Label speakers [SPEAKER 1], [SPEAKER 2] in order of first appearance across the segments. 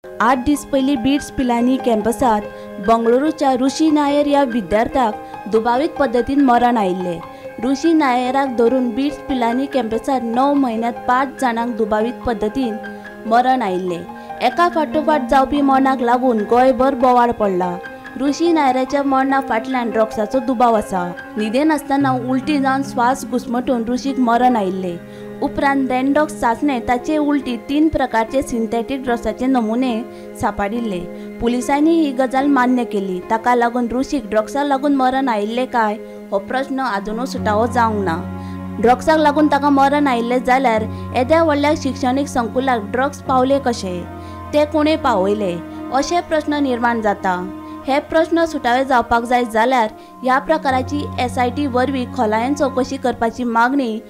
[SPEAKER 1] 8 दीस पयलीं बिट्स पिलानी कॅम्पसांत बंगळुरूच्या ऋषी नायर ह्या विद्यार्थ्याक दुबावीत पद्दतीन मरण आयिल्लें. ऋषी नायराक धरून बिट्स पिलानी कॅम्पसांत 9 म्हयन्यांत 5 जाणांक दुबावीत पद्दतीन मरण आयिल्लें. एका फाटोफाट जावपी मरणाक लागून गोंयभर बोवाळ पडला. ऋषी नायराच्या मरणा फाटल्यान ड्रग्साचो दुबाव आसा. न्हिदेन आसतना उलटी जावन श्वास घुस्मटून ऋषीक मरण आयिल्लें. उपरांत रँडॉक्स चांचणेंत ताचे उलटी 3 प्रकारचे सिंथेटीक ड्रग्साचे नमुने सांपडिल्ले. पुलिसांनी ही गजाल मान्य केली. ताका लागून ऋषीक ड्रग्साक लागून मरण आयिल्लें काय हो प्रश्न आजुनूय सुटावो जावंक ना. ड्रग्साक लागून ताका मरण आयिल्लें जाल्यार येद्या व्हडल्या शिक्षणीक संकुलाक ड्रग्स पावले कशे, ते कोणें पावयले, अशे प्रश्न निर्माण जाता. हे प्रश्न सुटावे जावपाक जाय जाल्यार ह्या प्रकाराची SIT वरवीं खोलायेन चवकशी करपाची मागणी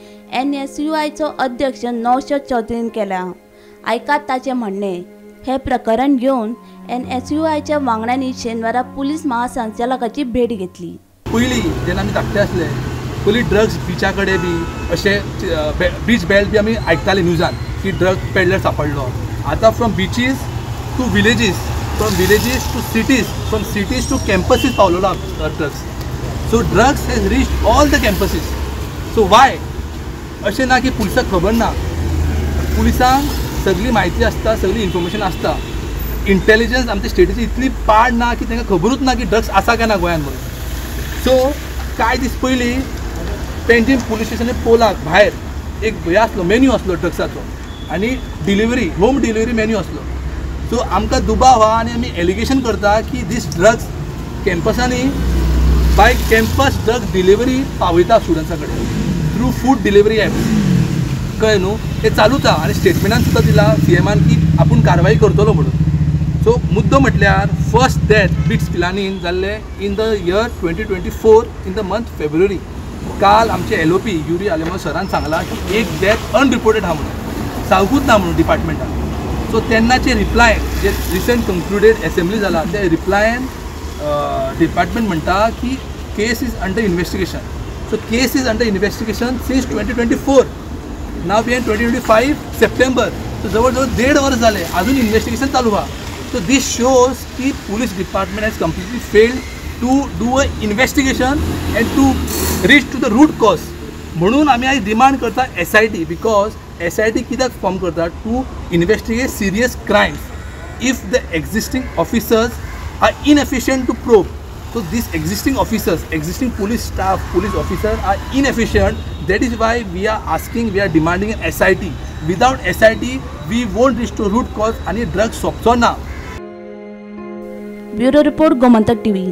[SPEAKER 1] NSUIचो अध्यक्ष नौशद चौधरीन केल्या. आयकात ताचें म्हणणें. हें प्रकरण घेवन NSUIच्या वांगड्यांनी शेनवारा पुलीस महासंचालकाची भेट घेतली.
[SPEAKER 2] पयलीं जेन्ना आमी धाकटे आसले पयलीं ड्रग्स बिचा कडेन बी अशें बीच बेल्ट बी आमी आयकताले न्यूजान की ड्रग पेडलर सांपडलो. आतां from beaches to villages, from villages to cities, from cities to campuses पावलेलो drugs. So drugs has reached all the campuses. So why? अशें ना की पुलिसांक खबर ना. पुलिसांक सगळी म्हायती आसता, सगळी इन्फॉर्मेशन आसता. इंटेलिजन्स आमच्या स्टेटीची इतली पाड ना की तांकां खबरूच ना की ड्रग्स आसा काय ना गोंयांत म्हणून. सो कांय दीस पयलीं पेंजीम पुलीस स्टेशनार पोलाक भायर एक हें आसलो, मेन्यू आसलो ड्रग्साचो आनी डिलिव्हरी, होम डिलिव्हरी मेन्यू आसलो. सो आमकां दुबाव आहा आनी आमी एलिगेशन करता की दीस ड्रग्स कॅम्पसांनी बाय कॅम्पस ड्रग डिलिव्हरी पावयता स्टुडंट्सां कडेन थ्रू फूड डिलिव्हरी ॲप्स. कळ्ळें न्हू, हें चालूच आहा आनी स्टेटमेंटान सुद्दां दिला CMआन की आपूण कारवाई करतलो म्हणून. सो मुद्दो म्हटल्यार फर्स्ट डेथ बिट्स पिलानीन जाल्लें in the year 2024 in the month February. काल आमचे LOP Yuri Alemao सरान सांगलां की एक डेथ अनरिपोर्टेड आहा म्हणून, सांगूच ना म्हणून डिपार्टमेंटान. सो तेन्नाचे रिप्लाय जे रिसंट कंक्लुडेड एसेंब्ली जाला ते रिप्लायन डिपार्टमेंट म्हणटा की case is under investigation. So case is under investigation since 2024. Now we are 2025 September. So जवळ जवळ 1.5 वर्स जालें अजून इन्वेस्टिगेशन चालू आहा. सो दीस शोज की police department has completely failed to do a investigation and to reach to the root cause. म्हणून आमी आयज डिमांड करता SIT, because SIT कित्याक फॉर्म करता, to investigate serious crimes. If the existing officers are inefficient to probe, so these existing officers, existing police staff, police officer are inefficient. That is why we are asking, we are demanding an SIT. Without SIT we won't reach to root cause आनी drugs सोंपचो ना.
[SPEAKER 1] Bureau report, Gomantak TV.